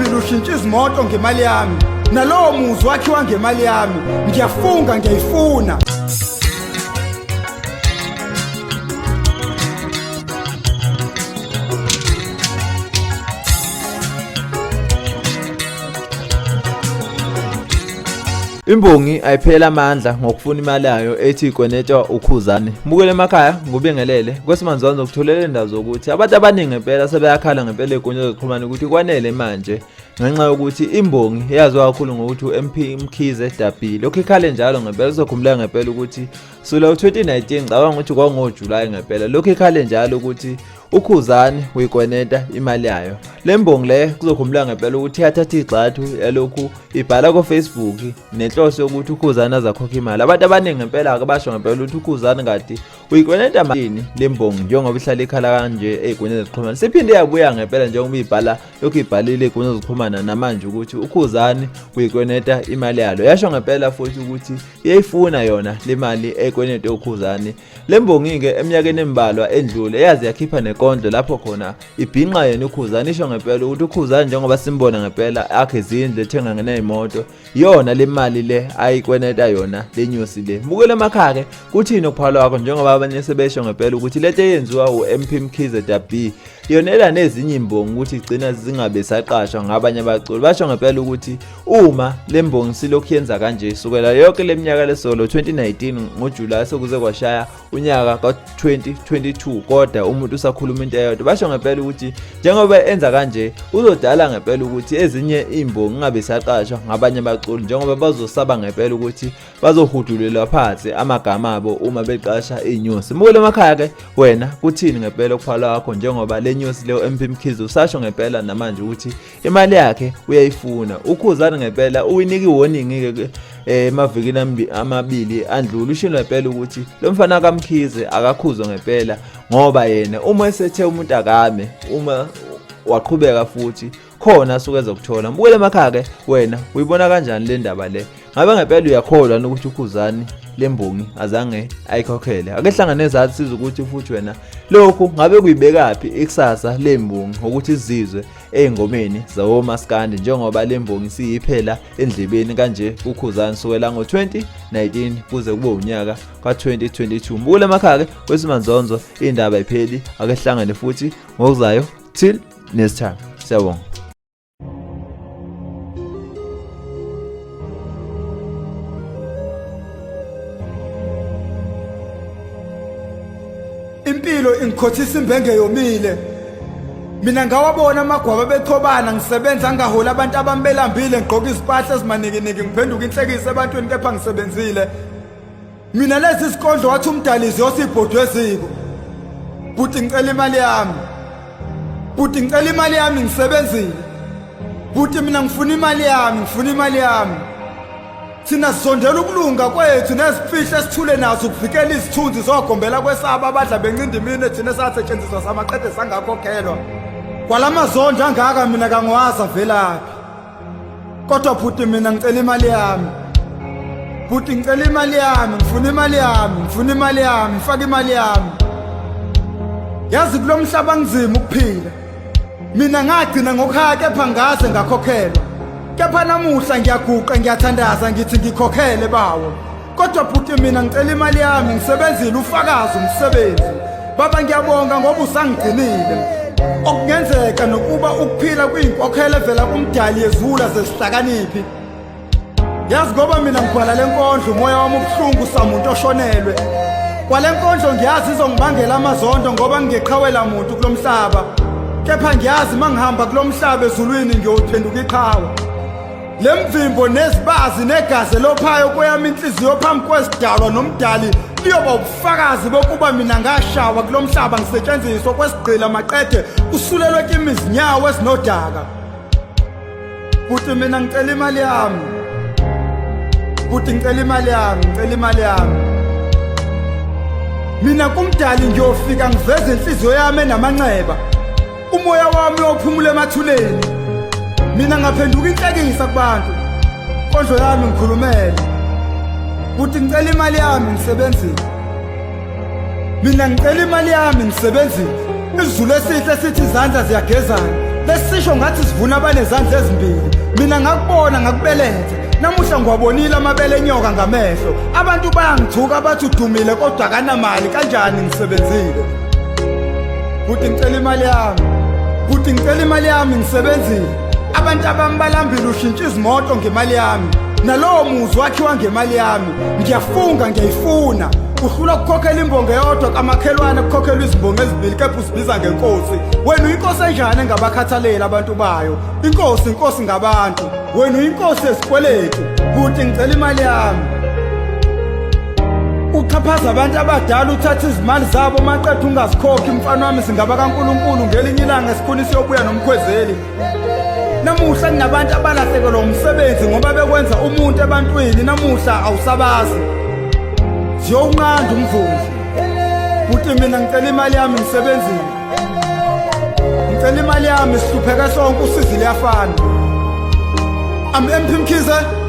phambili ushintsha izimoto ngemali yami. Nalowo muzi wakhiwa ngemali yami. Ngiyafunga ngiyayifuna. Imbongi ayiphela amandla ngokufuna imali yayo ethi ikwenetwa uKhuzani. Mbukele emakhaya ngubingelele kwesimanzwanzo kutholele indaba zokuthi abantu abaningi ngempela sebeyakhala ngempela egunya zokuxhumana ukuthi kwanele manje ngenxa yokuthi imbongi eyaziwa kakhulu ngokuthi u-MP Mkhize Dabhi lokhu ikhale njalo ngempela kuzokhumbuleka ngempela ukuthi sula u-2019 ngicabanga ukuthi kwakungoJulayi ngempela lokhu ikhale njalo ukuthi uKhuzani uyikweneta imali yayo. Le mbongi le kuzokhumbula ngempela ukuthi yathatha igxathu yalokhu ibhala ko-Facebook nenhloso yokuthi uKhuzani azakhokha imali. Abantu abaningi ngempela ake basho ngempela ukuthi uKhuzani kati uyikweneta malini le mbongi njengoba ihlala ikhala kanje ey'nkundleni zokuxhumana. Siphinde yabuya ngempela njengoba ibhala lokhu ibhalile ey'nkundleni zokuxhumana namanje ukuthi uKhuzani uyikweneta imali yalo. Yasho ngempela futhi ukuthi iyayifuna yona le mali ekwenetwe uKhuzani. Le mbongi-ke eminyakeni embalwa endlule yaze yakhipha nekondlo lapho khona ibhinqa yena uKhuzani isho ngempela ukuthi uKhuzani njengoba simbona ngempela akhe izindlu ethenga ngeneyimoto iyona le mali le ayikweneta yona le nyosi le. Mbukele emakhaya-ke kuthini ukuphawula kwakho njengoba abanye sebesho ngempela ukuthi lento eyenziwa u-MP Mkhize Dabhi yonela nezinye imbongi ukuthi igcina zingabe saqashwa ngabanye abaculi. Basho ngempela ukuthi uma le mbongi silokhu yenza kanje sukela yonke le minyaka lesolo 2019 ngoJulayi sekuze kwashaya unyaka ka-2022 kodwa umuntu usakhuluma into eyodwa. Basho ngempela ukuthi njengoba enza kanje uzodala ngempela ukuthi ezinye imbongi ingabe saqashwa ngabanye abaculi njengoba bazosaba ngempela ukuthi bazohudulelwa phansi amagama abo uma beqasha inyosi. Mbukele emakhaya ke wena kuthini ngempela ukuphala kwakho njengoba le nyosi leyo MP Mkhize usasho ngempela namanje ukuthi imali yakhe uyayifuna. UKhuzani ngempela uyinika i-warning ke emavikini amabili andlule ushilo ngempela ukuthi lo mfana kaMkhize akakhuzwe ngempela ngoba yena uma esethe umuntu akame uma waqhubeka futhi khona asuke ezokuthola. Mbukele emakhaya ke wena uyibona kanjani le ndaba le? Ngabe ngempela uyakholwa ukuthi uKhuzani lembongi azange ayikhokhele? Ake hlangane nezathi siza ukuthi futhi wena lokhu ngabe kuyibekaphi ikusasa lembongi ngokuthi izizwe ey'ngomeni zawomaskandi njengoba lembongi siyiphela endlebeni kanje kuKhuzani sukela ngo-2019 kuze kube unyaka ka-2022. Mbukele emakhaya ke kwesimanzonzo indaba ipheli ake hlangane futhi ngokuzayo till next time. Siyabonga. Impilo ingikhothisa imbenge yomile. Mina ngawabona amagwaba bechobana ngisebenza ngaholi abantu abambelambile ngigqoka izipahla ezimanikiniki ngiphenduka inhlekisa ebantwini kepha ngisebenzile. Mina lezi zikondlo wathi umdalizi yosibhodwe eziko. Bhuti ngicela imali yami. Bhuti ngicela imali yami ngisebenzile. Bhuti mina ngifuna imali yami, ngifuna imali yami. Thina sizondela ukulunga kwethu nezimfihlo esithule nazo ukuvikela izithunzi zogombela kwesaba abadla bencinda imine thina esasetshenziswa samaqede sangakhokhelwa. Kwalamazondla angaka mina kangiwazi avelaphi. Kodwa bhuti mina ngicela imali yami. Bhuti ngicela imali yami, ngifuna imali yami, ngifuna imali yami, ngifaka imali yami. Yazi kulomhlaba nzima ukuphila. Mina ngagcina ngokuhaya kepha ngaze ngakhokhelwa. Kepha namuhla ngiyaguqa ngiyathandaza ngithi ngikhokhele bawo. Kodwa bhuti mina ngicela imali yami ngisebenzile ufakazi umsebenzi. Baba ngiyabonga ngoba usangigcinile. Okungenzeka nokuba ukuphila kuyinkokhelo evela kumdali yezula zezihlakaniphi. Yazi ngoba mina ngibhala le nkondlo umoya wami ubuhlungu samuntu oshonelwe. Kwale nkondlo ngiyazi izongibangela amazondo ngoba ngingeqhawela muntu kulomhlaba. Kepha ngiyazi mangihamba kulomhlaba ezulwini ngiyophenduka iqhawe. Le mvimbo nezibazi negazi elophayo kweyami inhliziyo phambi kwesidalwa nomdali liyoba ubufakazi bokuba mina ngashawa kulomhlaba ngisetshenziswa kwesigqila maqede kusulelwe kimi izinyawo ezinodaka. Bhuti mina ngicela imali yami. Bhuti ngicela imali yami, ngicela imali yami. Mina kumdali ngiyofika ngiveze inhliziyo yami enamanxeba. Umoya wami uyophumula emathuneni. Mina ngaphenduka inhlekisa kubantu. Nkondlo yami ngikhulumele. Bhuti ngicela imali yami ngisebenzile. Mina ngicela imali yami ngisebenzile. Isizulu esihle sithi izandla ziyagezana. Besisho ngathi sivuna abanezandla ezimbili. Mina ngakubona ngakubeletha. Namuhla ngiwabonile amabele enyoka ngamehlo. Abantu bayangithuka bathi udumile kodwa akanamali kanjani ngisebenzile. Bhuti ngicela imali yami. Bhuti ngicela imali yami ngisebenzile. Abantu abami balambile ushintsha izimoto ngemali yami. Nalowo muzi wakhiwa ngemali yami. Ngiyafunga ngiyayifuna. Uhlula ukukhokhela imbongo eyodwa kamakhelwane kukhokhelwa izimbongo ezimbili kepha usibiza ngenkosi. Wena uyinkosi enjani engabakhathaleli abantu bayo? Inkosi inkosi ngabantu. Wena uyinkosi yesikweletu. Bhuti ngicela imali yami. Uxhaphaza abantu abadala uthatha izimali zabo maqeda ungazikhokhi mfana wami singaba kaNkuluNkulu ngelinye ilanga sikhona siyobuya nomkhwezeli. Namuhla kunabantu abalahlekelwa umsebenzi ngoba bekwenza umuntu ebantwini namuhla awusabazi. Ziyowunqanda umvuzo. Bhuti mina ngicela imali yami ngisebenzile. Ngicela imali yami sihlupheke sonke usizi liyafana. I'm MP Mkhize.